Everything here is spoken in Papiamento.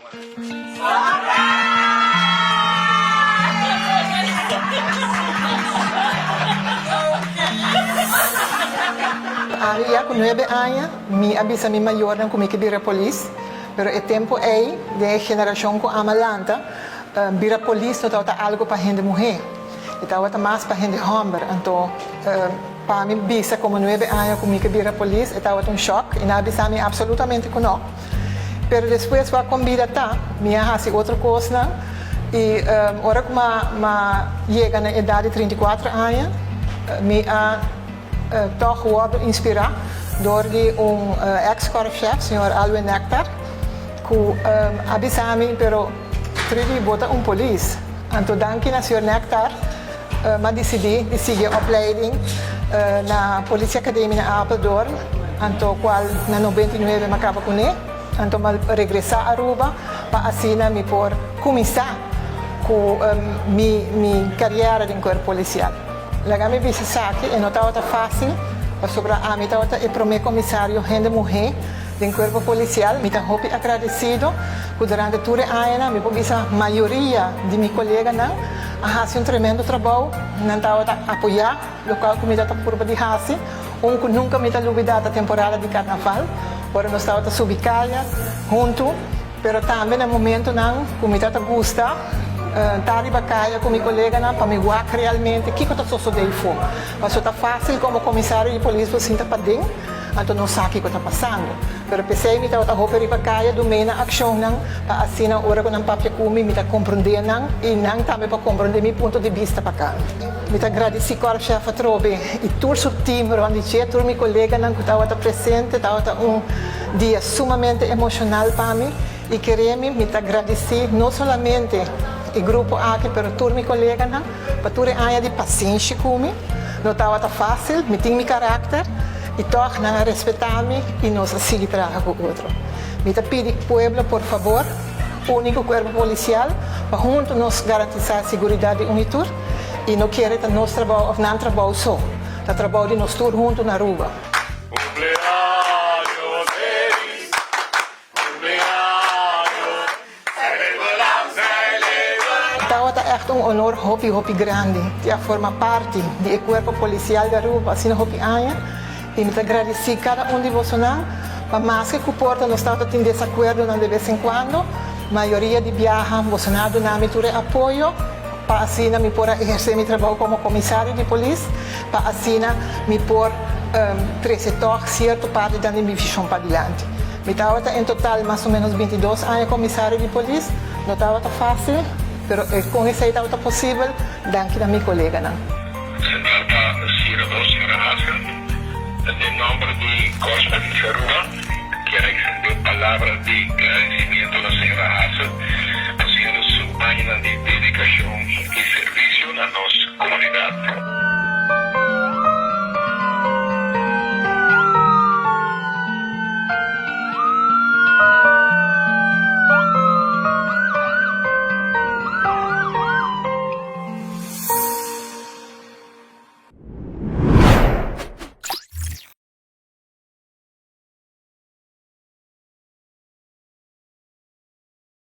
Ami ya ku nuebe aña mi a bisa mi mayornan ku mi ke bira polis, pero e tempu ei den e generashon ku ama lanta, bira polis no tabata algu pa hende muhé, e tabata mas pa hende hòmber. Anto pa mi bisa komo nuebe aña ku mi ke bira polis e tabata un shòk i nan a bisa mi apsolutamente ku no. Pero despues wak kon bida ta, mi a hasi otro kosnan i ora ku m'a yega na edat di 34 aña, mi a tòg wòrdu inspirá dor di un eks korpschef, señor Alwin Nectar, ku a bisa mi, pero Trudy, bo ta un polis. Anto danki na señor Nectar, m'a disidí di sigui e opleiding na Politieacademie na Apeldoorn, anto kual na 99 m'a kaba kuné. Anto m'a regresá Aruba pa asina mi por kuminsá ku mi mi kariera den kuerpo polisial. Laga mi bisa esaki, e no tabata fásil, pasobra ami tabata e promé komisario hende muhé den kuerpo polisial. Mi ta hopi agradesido ku durante tur e añanan mi por bisa mayoria di mi koleganan a hasi un tremendo trabou. Nan tabata apoyá lokual ku mi tabata purba di hasi. Un ku nunka mi ta lubidá ta temporada di karnaval, ora nos tabata subi kaya huntu, pero tambe na momentunan ku mi tabata gusta ta riba kaya ku mi koleganan pa mi wak realmente kiko ta sosodé ifó. Pasobra ta fásil komo komisario di polis bo sinta paden. Anto nos sa kiko ta pasando. Pero p'esei mi tabata hopi riba kaya dum'é na akshonnan pa asina ora ku nan papia ku mi, mi ta komprondé nan i nan tambe por komprondé mi punto di bista pa ka. Mi ta gradisí Korpschef atrobe i tur su team rònt di dje, tur mi koleganan ku tabata presente. Tabata un dia sumamente emoshonal pa mi i kere mi, mi ta gradisí no solamente e grupo aki pero tur mi koleganan. Pa tur e aña di pasenshi ku mi, no tabata fásil, mi tin mi karakter i tòg nan a respetá mi i nos a sigui traha ku otro. Mi ta pidi pueblo por fabor uni ku kuerpo polisial pa huntu nos garantisá siguridat di un i tur i no kere ta nos trabou òf nan trabou so, ta trabou di nos tur huntu na Aruba. Tabata ègt un honor hopi hopi grandi di a forma parti di e Cuerpo Policial di Aruba asina hopi aña y mi ta gradici cada un di bosonan pa maske cu por ta nos tabata tin desacuerdonan de bes en cuando, mayoria di biaha bosonan a duna mi tur e apoyo pa asina mi por a eherce mi trabou como comisario di polis, pa asina mi por trece tog cierto parti dan di mi vision padilanti. Mi tabata en total mas o menos 22 aña comisario di polis. No tabata facil, pero con esey tabata posibel danki na mi coleganan. Señor ta Cira dos, Señora Hassel, den nomber di Corps Politie Aruba kier a extende palabra di gradicimiento na Señora Hassel pa siendo su añanan di dedicacion y servicio na nos comunidad.